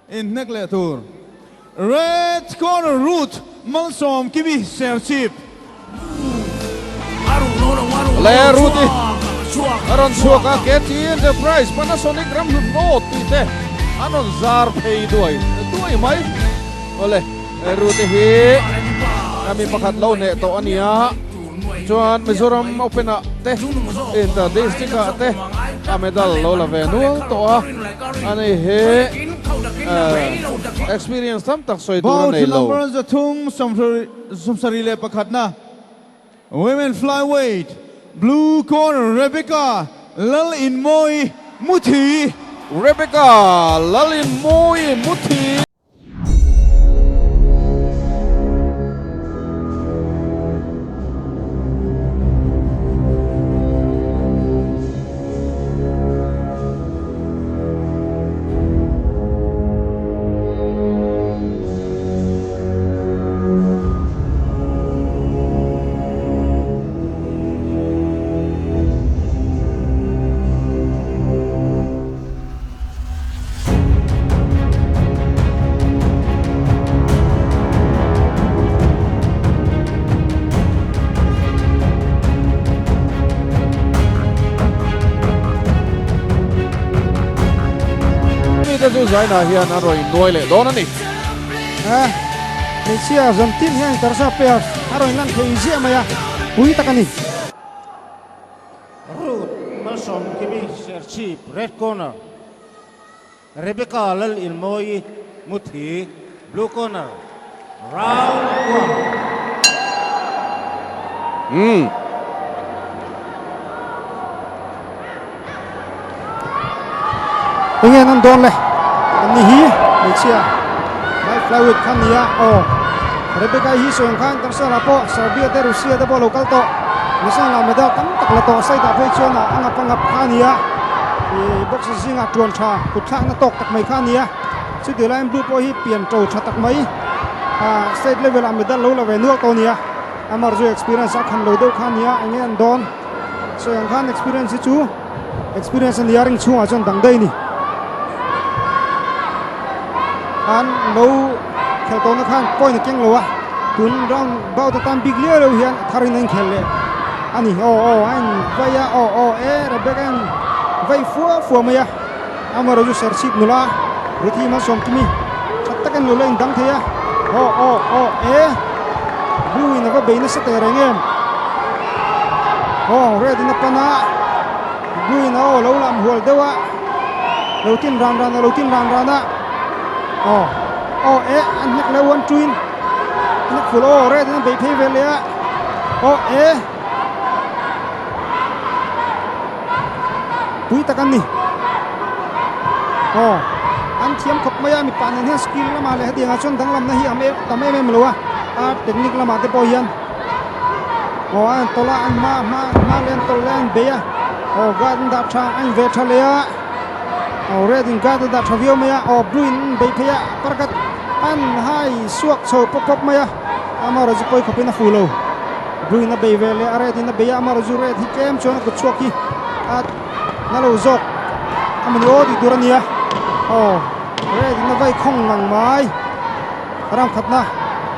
Inhnek leh tur. Red corner Ruth Malsawmkimi Serchhip. Le Ruth i a rawn chhuak a, KT Enterprise Panasonic Ramhlun Road tih te an rawn zar phei duai duai mai. Awle Ruth i hi a mi pakhat lo hneh tawh a ni a, chuan Mizoram Open ah te Inter District ah te a medal lo la ve nual tawh a. Ani hi experience tam tak sawi tur a nei lo. Bout number 3 71 na Women Flyweight Blue Corner Rebecca Lalinmawii Muthi. Rebecca Lalinmawii Muthi. Mite chu zainah hian an rawn innuai leh dawn a ni. Hmeichhia zawm tin hian Tarsa players a rawn lan thei ziah mai a, pui tak a ni. Ruth Malsawmkimi Serchhip, Red Corner. Rebecca Lalinmawii Muthi, Blue Corner, Round 1. Umm. Enge an dawn le? An ni hi hmeichhia light flyweight kha nia aw. Rebecca hi sawi ang khan Tarsiala pawh Serbia te Russia te pawh lo kal tawh. National ah medal tam tak la tawh side ah phei chuan a ngap a ngap kha a nia. Ih boxer zingah tuan tha kut thlakna tawk tak mai kha a nia. Chutih laiin blue pawh hi pian to tha tak mai ah state level ah medal lo la ve nual tawh a nia. Amar chu experience a khan lo deuh kha a nia eng nge an dawn. Sawi ang khan experience hi chu experience a nia ring chhungah chuan dang daih a ni. An lo khelh tawhna khan point a keng lo a, tun round bout atan bik liau liau hian a tharin a inkhel leh a ni. Aw aw a in vai a, aw aw e Rebecca in vai fua fua mai a, amaherawhchu Serchhip nula Ruthi Malsawmkimi tha takin lo la indang thei a, aw aw aw e Blue in a va bei nasa teh reng em? Aw Red in a pan a, Blue in a aw lo lam hual deuh a. Lo tin ran ran a lo tin ran ran a aw aw e an hnek leh one two in an hnek full aw red in an bei phei vel leh a aw e pui tak an ni aw an thiam khawp mai a mipa nen hian skill lamah leh hetiang ah chuan danglamna hi am em tam em em lo a a technique lamah te pawh hian aw an tawlh a an hma hma hma leh an tawlh leh an bei a aw guard an dah tha a in ve tha leh a aw red in guard a dah tha viau mai a aw blue in an bei phei a parkat an hai suak chho pawp pawp mai a amaherawhchu chu pawi khawp in a fu lo blue in a bei ve leh a red in a bei a amaherawhchu red hi tlem chuan a kut chhuak hi a na lo zawk a mawni aw tih tur a nia aw red in a vai khawng ngang mai. Ram khatna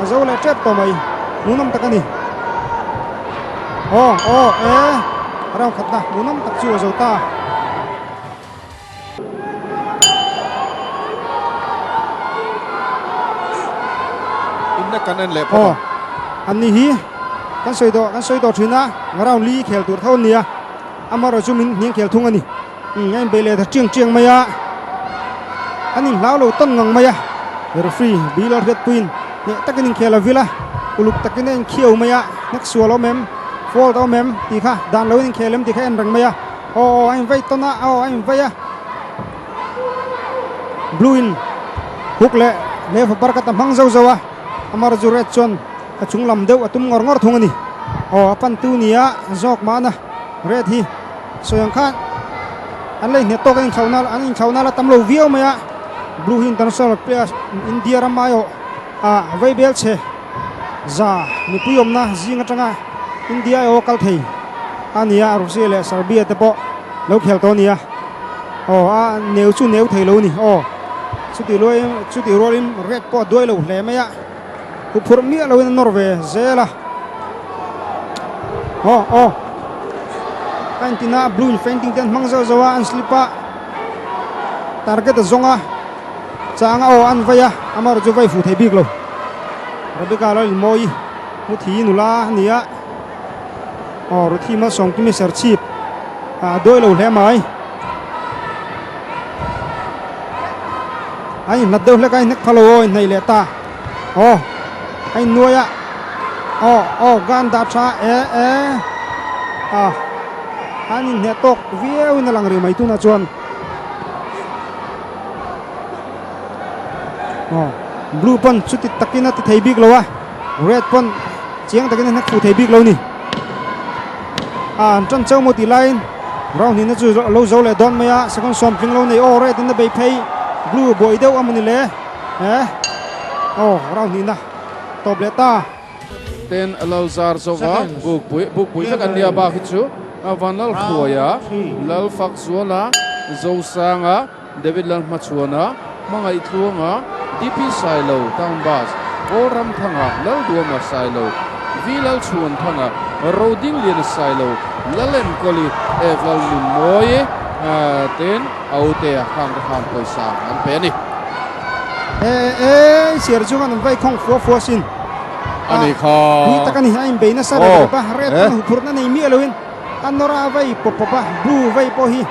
a zo leh tep tawh mai, hmuhnawm tak a ni. Aw aw e, ram khatna hmuhnawm tak chu a zo ta. Inna kan en leh phawt a. Aw, an ni hi kan sawi tawh kan sawi tawh thin a, round li khel tur tho an ni a, amaherawhchu chu min hniang khel thung a ni. Umm a inbeih leh ta chiang chiang mai a, an inhlau lo tawn ngang mai a, referee Bill a hriatpuiin hneh takin inkhel a vil a, uluk takin a inkhiau mai a, hnek sual a awm em, fault a awm em tih kha dan loin inkhel em tih kha a en reng mai a, aw aw a invei tawn a, aw a invei a, blue in hook leh left uppercut a hmang zauh zauh a, Amar chu red chuan a chung lam deuh a tum ngawr ngawr thung a ni, aw a pantu nia zawk mahna red hi. Sawi ang khan an la inhnet tawk a inthlohna an inthlohna la tam lo viau mai a, Blue hi international player India ram aiawh ah vaibel chhe za mipui awmna zing atanga India aiawh kal thei a ni a, Russia leh Serbia te pawh lo khel tawh a ni a, aw a neu chu neu thei lo a ni aw. Chutih luaiin chutih rualin red pawh a duai lo hle mai a, huphurh miah loin a nawr ve zel a. Aw aw a intin a, blue in fainting te an hmang zauh zauh a, an slip a, target a zawng a, chang a aw an vai a, amaherawhchu chu vai fuh thei bik lo. Rebecca Lalrinmawii hmuthi nula a ni a, aw Ruthi Malsawmkimi Serchhip a duai lo hle mai. A inhlat deuh hlek a, a inhnek pha lo aw, a inhnaih leh ta. Aw, a innuai a, aw, aw, gan dah tha e, e, a, an inhneh tawk viauin a lang rih mai tunah chuan. Aw, blue pawn chuti takin a ti thei bik lo a, red pawn chiang takin a hnek fuh thei bik lo ni. A, an tan chauh maw tih laiin round hnihna chu a lo zo leh dawn mai a, second sawm tling lo nei aw, red in a bei phei, blue buai deuh a mawni le. He aw round hnihna tawp leh ta. Ten lal zar zova bukpui bukpui vek an nia bak hi chu Vanlal Hruaia, Lal Fakzuala, Zosanga, David Lalhmachhuana, Hmangaih Tluanga, DP Sailo, Town Bus, Paul Ramthanga, Lalduama Sailo, V Lalchhuanthanga, Rodingliana Sailo, Lalenkawli, F Lalnunmawi ten a utea khang te khan pawisa an pe a ni. E e siar chunga an vai khawng fua fua sin. A ni kha. Pui tak a ni, a inbei nasa rep rep a, red pawn huphurhna nei miah loin a nawr a vai pawp pawp a, blue vai pawh hi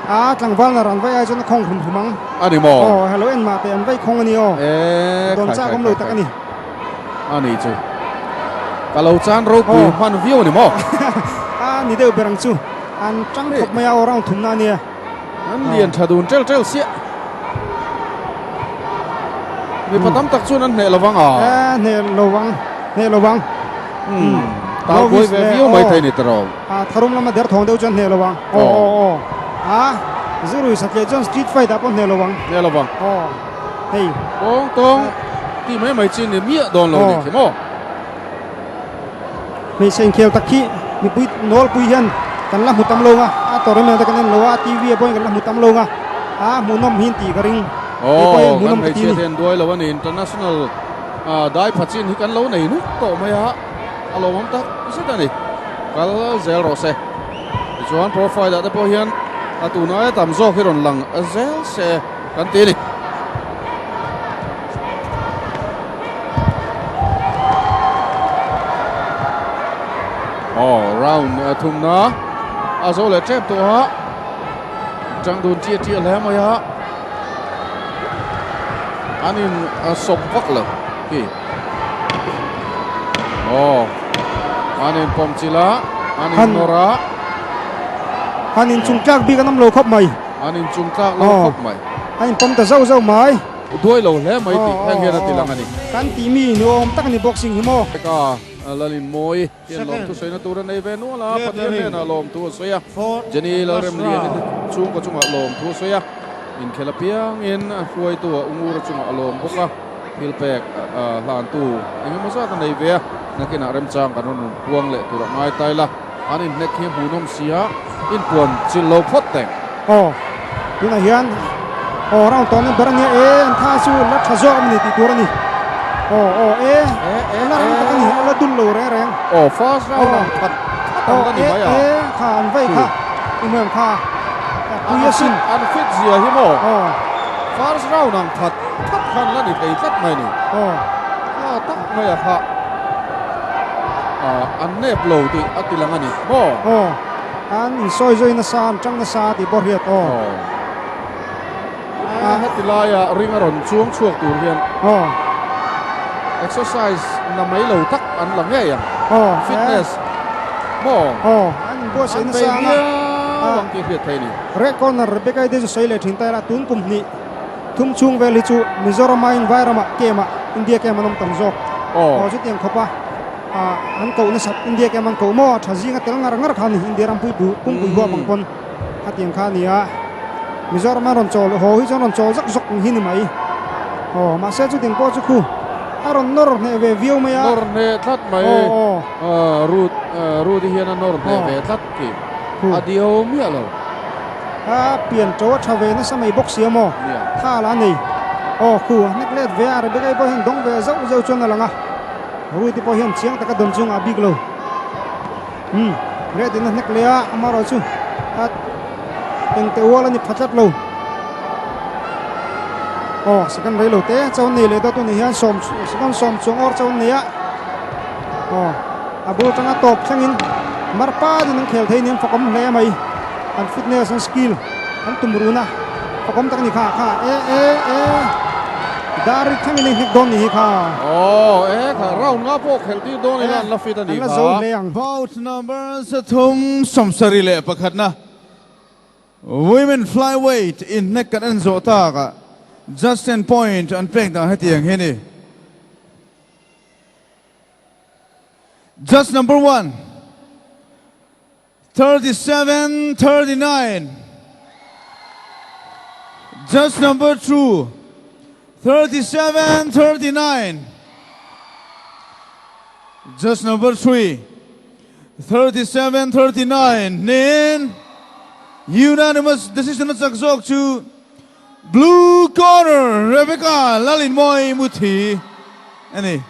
a tlangval nar an vai ai chuan a khawng hrum hrum ang. A ni maw? Aw, hello en mah teh an vai khawng a ni aw. E, Dawn chak awm lo tak a ni. A ni chu. Ka lo chan ropui hman viau a ni maw? A ni deuh ber ang chu. An tang khawp mai a, aw round thumna a nia. An lian tha dun tel tel siah. Mipa tam tak chuan an hneh lo vang a. Eh, hneh lo vang, hneh lo vang. Hmm. Tau buai ve viau mai thei ni tawh. A tharum lama der thawng deuh chuan hneh lo vang. Aw aw aw. A zirui satliah chuan street fight ah pawh hneh lo vang. Hneh lo vang. Aw. Hei. Tawng tawng ti mai mai chi ni miah dawn lo ni khi maw. Hmeichhe inkhel tak hi mipui nawlpui hian kan la hmu tam lo nga, a tournament a kan en lo a, TV ah pawhin kan la hmu tam lo nga, a hmuhnawm hi tih ka ring. Kei pawh hian Aw, kan hmuhnawm ka ti hmeichhia a ni. te an duai lo a ni, international dai pha chin hi kan lo nei nuk tawh mai a, a lawmawm tak zet a ni. Kal zel rawh se. Tichuan profile ah te pawh hian a tun aia tam zawk hi rawn lang zel se kan ti a ni. Aw round thumna a zo leh tep tawh a tang dun chiah chiah hle mai a an in sawp vak lo khi aw an in pawm chilh a an in nawr a an in chung tlak bik an awm lo khawp mai an in chung tlak lo khawp mai an in pawm ta zauh zauh mai. Duai lo hle mai tih heng hian a ti lang a ni. Kan tih mi ni awm tak a ni boxing hi maw? Ka Lalinmawi hian lawmthu sawina tur a nei ve nual a, Pathian hnenah lawmthu a sawi a, Jenny Lalremliani te chhungkaw chungah lawmthu a sawi a, inkhel apiangin hruaitu a Ungura chungah a lawm bawk a, thil pek hlantu eng emaw zat a nei ve a, nakinah remchang kan rawn puang leh tur a ngai ta ila, an inhnek hi a hmuhnawm si a, inpuan chilh lo phawt teh. Aw, tunah hian aw round tawhna ber a nia e, an tha chu la tha zawk a ni tih tur a ni. Aw aw e, a la rang tak a ni, a la dul lo reng reng. Aw first round ang that that ang a ni mai a. Aw e e, kha an vei kha, i hmuh em kha, a pui asin. An fit zia hi maw? Aw. First round ang that that khan la ni thei tlat mai a ni. Aw. Kha tak mai a kha an nep lo tih a ti lang a ni maw? Aw. An insawi zui nasa, an tang nasa tih pawh hriat aw. A heti laia ring a rawn chuang chhuak tur hian aw exercise na mai lo tak an la ngei ang. Aw fitness maw? Aw an inbuatsaih nasa ang a. An bei viau ang tih hriat thei a ni. Red corner Rebecca-i te chu sawi leh thin ta ila tun kum hnih thum chhung vel hi chu Mizoram aiin Vairamah camp ah India camp an awm tam zawk. Aw chutiang khawp a. Ah an koh nasat India camp an koh maw tha zinga tel ngar ngar kha a ni India ram pui pumpui huam ang pawn khatiang kha a ni a Mizoram an rawn chawl haw hi chuan rawn chawl zawk zawk ang hi ni mai aw mahse chutiang pawh chu khu a rawn nawr hneh ve viau mai a nawr hneh tlat mai aw aw Ruth Ruth hi hian a nawr hneh ve tlat khi a diau miah lo a pian to a tha ve nasa mai bawk sia maw tha la nei. Aw khu a hnek let ve a, Rebecca-i pawh hian dawng ve zauh zauh chuan a lang a, Ruth-i pawh hian chiang taka dawn chungah a bik lo. Umm, Red in a hnek leh a, amaherawh chu a engte ual a ni pha tlat lo. Aw, second rei lo te chawn nei leh daw tunah hian sawm second sawm chuang awr chawn nei a. Aw, a bul atanga tawp thlengin Marpa din an khel thei nen fakawm hle mai. An fitness, an skill, an tum run a, fakawm tak a ni kha kha e e e dar rik thlengin a inhnek dawn ni hi kha. Aw, e kha round nga pawh khelh tir dawn ila an la fit a ni An la kha. zo hle ang. Bout number sathum 71 na Women Flyweight inhnek kan en zawh tak a, Justin point an pek dan hetiang hi a ni. Judge number one, 37, 39. Judge number two, 37, 39. Judge number three, 37, 39. Nin unanimous decision a chak zawk chu Blue corner Rebecca Lalinmawii Muthi a ni.